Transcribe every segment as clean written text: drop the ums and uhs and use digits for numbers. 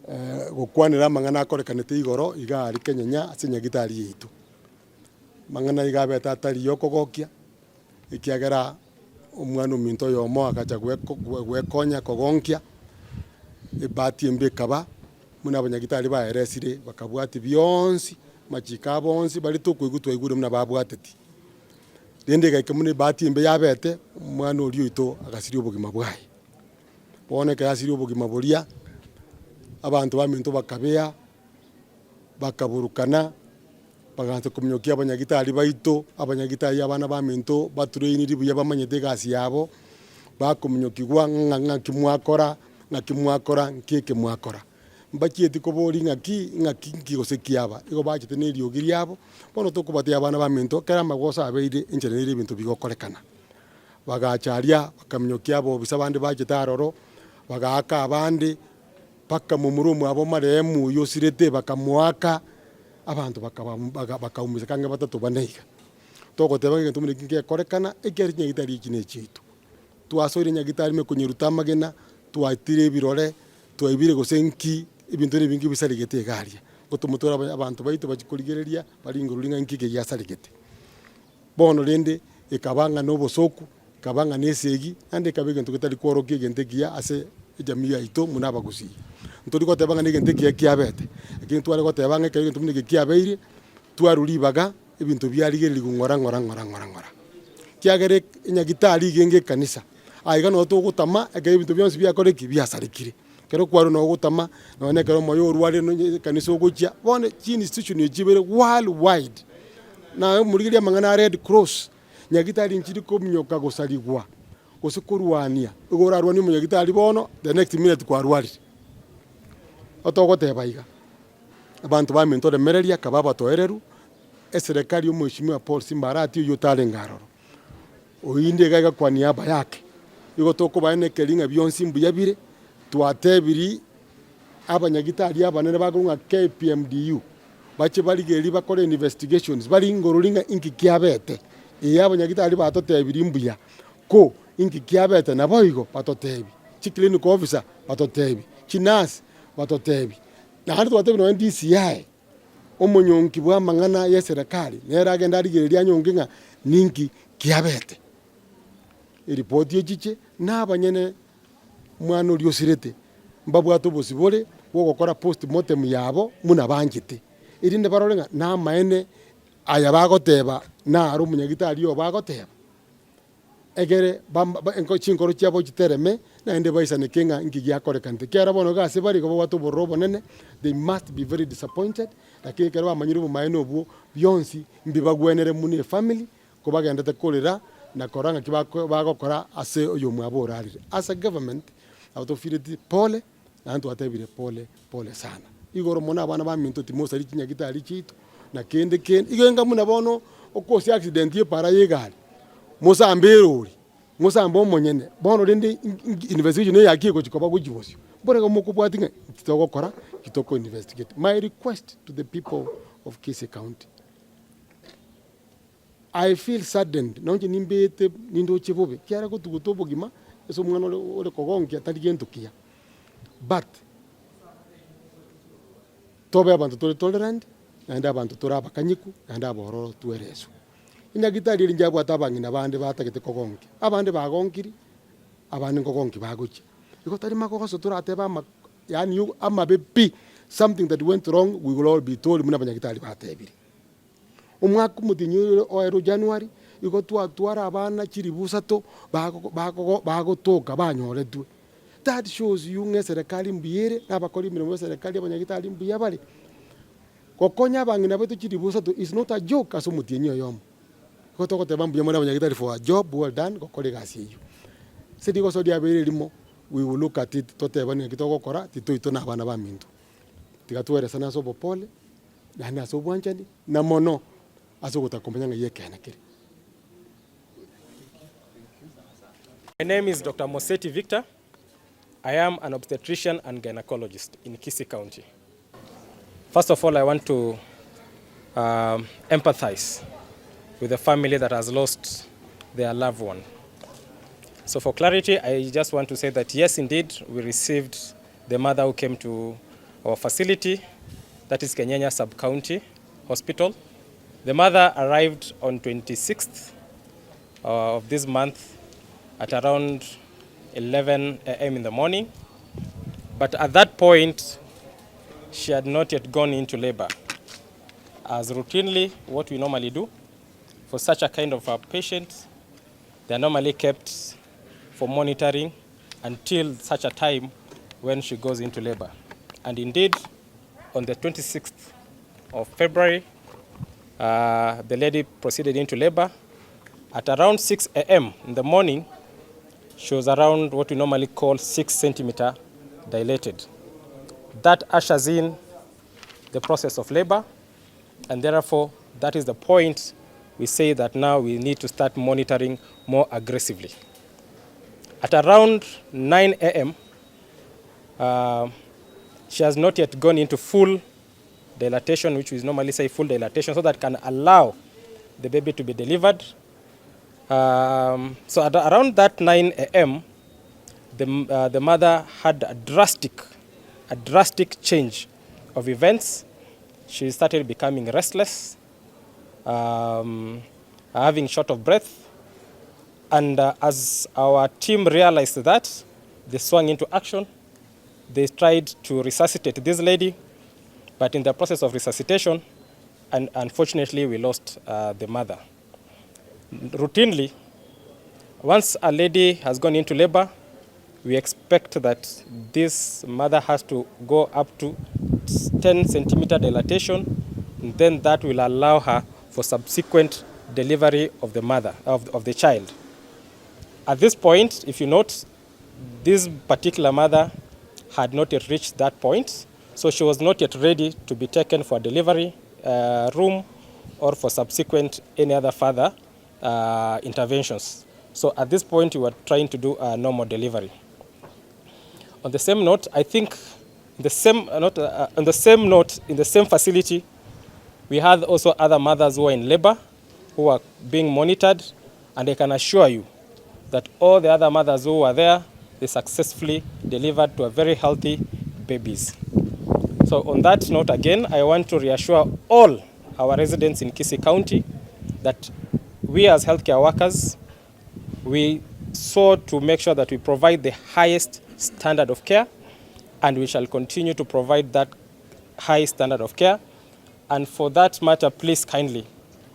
Gokwanera amang'ana akorekanete igoro iga aria Kenyenya ase enyagitari yaito. Amang'ana iga abete atari yokogokia, ekiagera omwana ominto oyomo agacha gwekonya kogonkia, ebahati embe ekaba, buna abanyagitari baeresire bakabwatia bionsi, amachiko abo onsi baria tokoigwa twaigure buna babwateti. Rende egaika buna ebahati embe yabete, omwana oria oito agasiria obogima bwaye. Bono ekero asirie obogima boria, abanto baminto bakabea, bakaburukana, bagaansa kominyokia abanyagitari baito, abanyagitari abana baminto batrainiri buya bamanyete egasi yabo, bakominyokigwa ng'a ng'aki mwakora, ng'aki mwakora, nki eke mwakora. Mbachieti koboria ng'aki, ng'aki nki gose kiaba, igo bachete na eriogi riabo, bono tokobatebi abana baminto, ekero amagoso abeire enchera nere ebinto bigokorekana. Bagacha aria, bakaminyokia abobisa bande bachete aroro, bagaaka abande, mpaka momura omwabo marehemu oyio osirete bakamoaka, abanto bakaba bakaumiseka ang'e batato bane iga. Togoteba ng'a egento buna eki ngekorekana, ekiagera chinyagitari echi nechiaito. Twasoire nyagitari ime konyeruta amagena, twatire ebirore, twaibire gose nki, ebinto na ebinge bisaregete iga aria. Ngotomotore abanto baito bachie korigereria, baringorori ng'a nki eke giasaregete. Bono rende ekaba ng'a nobosooku, ekaba ng'a nesegi, naende ekaba egento getari kworokia egento ekiya ase ejamii yaito buna abagusii. Ntori goteba ng'a negento ekiya kiabete, lakini tware goteba ng'a ekero egento buna eke kiabeire, twarwa ribaga ebinto biarigererigwe ng'ora ng'ora ng'ora ng'ora ng'ora. Ekiagera enyagitari iga enge ekanisa, aiga noo togotama ekero ebinto bionsi biakorire ki? Biasarekire. Ekero kwarwa noo ogotama, nonye na ekero omoyo orwarire nonye ekanisa ogochia, bono chiinstitution echi chibere world wide, naye omorigereria amang'ana a red cross, nyagitari nchiri kominyoka gosarigwa, gose korwania, igo orarwanie omonyagitari bono, the next minute kwarwarire. Otogoteba iga, abanto baminto remereria kaba abatoereru, eserekari ya omweshimiwa Paul Simba Arati oywo otarenge aroro. Oinde iga iga kwa niaba yake, igo tokobaenekeria ng'a bionsi mbuya bire, twatebiri abanyagitari abanene bakorwa ng'a KPMDU, bache barigererie bakore investigations, baringorori ng'a inki kiabete. Ee abanyagitari batotebirie mbuya, ko inki kiabete naboigo batotebi, chiclinical officer batotebi, chinurse batotebi, naende twatebirie nonye DCI. Omonyonki bw'amang'ana y'eserekari nere agende arigererie anyonke ng'a ninki kiabete. Eripoti echiche nabanyene omwana oria osirete mbabwate obosibore bw'ogokora postmortem yabo buna banchete, erinde barore ng'a namaene aya bagoteba naro omonyagitari obo agoteba. Egere chinkoro chiabo chitereme, naende baisaneke ng'a inki giakorekanete. Ekiagera bono iga ase bare igo babwate obororo obonene, they must be very disappointed, lakini ekero bamanyire obomaene obwo, bionsi mbibagwenere buna efamily, kobagendete korera na korora ng'aki bagokora ase oyomwabo orarire. As a government, nabo tofireti pole, naende twatebire pole pole sana. Igoro mono abana baminto timosari chinyagitari chiaito, na kende kende, igo enga buna bono okosia accident y'epara y'egari, mosambe erori, mosambe omonyene, bono rende investigation eyaki egochi koba gochia bosio, mboro igo mokobwatia ng'a inki togokora, inki toko investigate. My request to the people of Kisii County, I feel saddened nonye nimbeete nindoche bobe, ekiagera gotuguta obogima ase omwana ore ore kogonkia tari gento kiya, but tobe abanto tore tolerant, naende abanto tore abakanyeku, naende abororo twereswe. Enyagitari eri njabwate abang'ina bande batagete kogonkia, abande bagonkiri, abande nkogonkia bagochia. Igo tari magoso toratebe ama yaani amabe pi, something that went wrong we will all be told buna abanyagitari batebire. Omwaka omotienyi oyo oerwe January, igo twatwara abana chilifu isato bagotoka banyoretwe. That shows you ng'a eserekari mbuya ere, na abakori emeremo b'eserekari abanyagitari mbuya bare. Gokonya abang'ina baito chilifu isato is not a joke ase omotienyi oyomo. Igo togoteba mbuya mono abanyagitari for a job well done gokora egasi eyio. Ase rigoso riabeire erimo, we will look at it totebane naki togokora, titoitwa na abana baminto. Tiga tweresane ase obopole. naende ase obwanchani, na mono ase ogotaka komanya ng'ai ekeene kere. My name is Doctor Moseti Victor, I am an obstetrician and gynecologist in Kisii County. First of all I want to um, empathize with the family that has lost their loved one. So for clarity, I just want to say that yes, indeed, we received the mother who came to our facility, that is Kenyenya Sub-County Hospital. The mother arrived on 26th of this month at around 11 a.m. in the morning. But at that point, she had not yet gone into labor. As routinely, what we normally do for such a kind of a patient, they are normally kept for monitoring until such a time when she goes into labor. And indeed, on the 26th of February, the lady proceeded into labor. At around 6 a.m. in the morning, she was around what we normally call 6 centimeter dilated. That ushers in the process of labor, and therefore, that is the point we say that now we need to start monitoring more aggressively. At around 9 a.m., she has not yet gone into full dilatation, which we normally say full dilatation, so that can allow the baby to be delivered. So at around that 9 a.m., the mother had a drastic change of events. She started becoming restless, having short of breath, and as our team realized that, they swung into action. They tried to resuscitate this lady, but in the process of resuscitation, and unfortunately, we lost the mother. Routinely, once a lady has gone into labor, we expect that this mother has to go up to 10 centimeter dilatation, and then that will allow her for subsequent delivery of the mother, of the child. At this point, if you note, this particular mother had not yet reached that point, so she was not yet ready to be taken for delivery room or for subsequent any other further interventions. So at this point, we were trying to do a normal delivery. On the same note, I think the same, not, on the same note, in the same facility, we had also other mothers who are in labor, who are being monitored, and I can assure you that all the other mothers who were there, they successfully delivered to a very healthy babies. So on that note, again, I want to reassure all our residents in Kisii County that we as healthcare workers, we sought to make sure that we provide the highest standard of care, and we shall continue to provide that high standard of care. And for that matter, please kindly,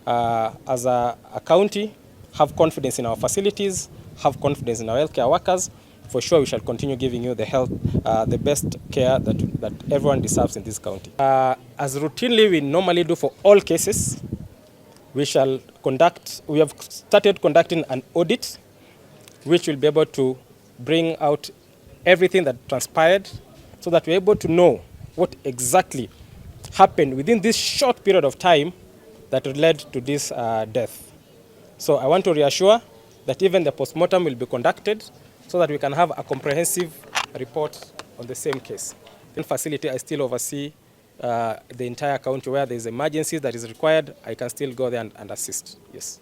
as a county, have confidence in our facilities, have confidence in our healthcare workers. For sure, we shall continue giving you the best care that everyone deserves in this county. As routinely we normally do for all cases, we have started conducting an audit which will be able to bring out everything that transpired so that we're able to know what exactly happened within this short period of time that led to this death. So I want to reassure that even the postmortem will be conducted so that we can have a comprehensive report on the same case. In facility, I still oversee the entire county. Where there is emergency that is required, I can still go there and assist. Yes.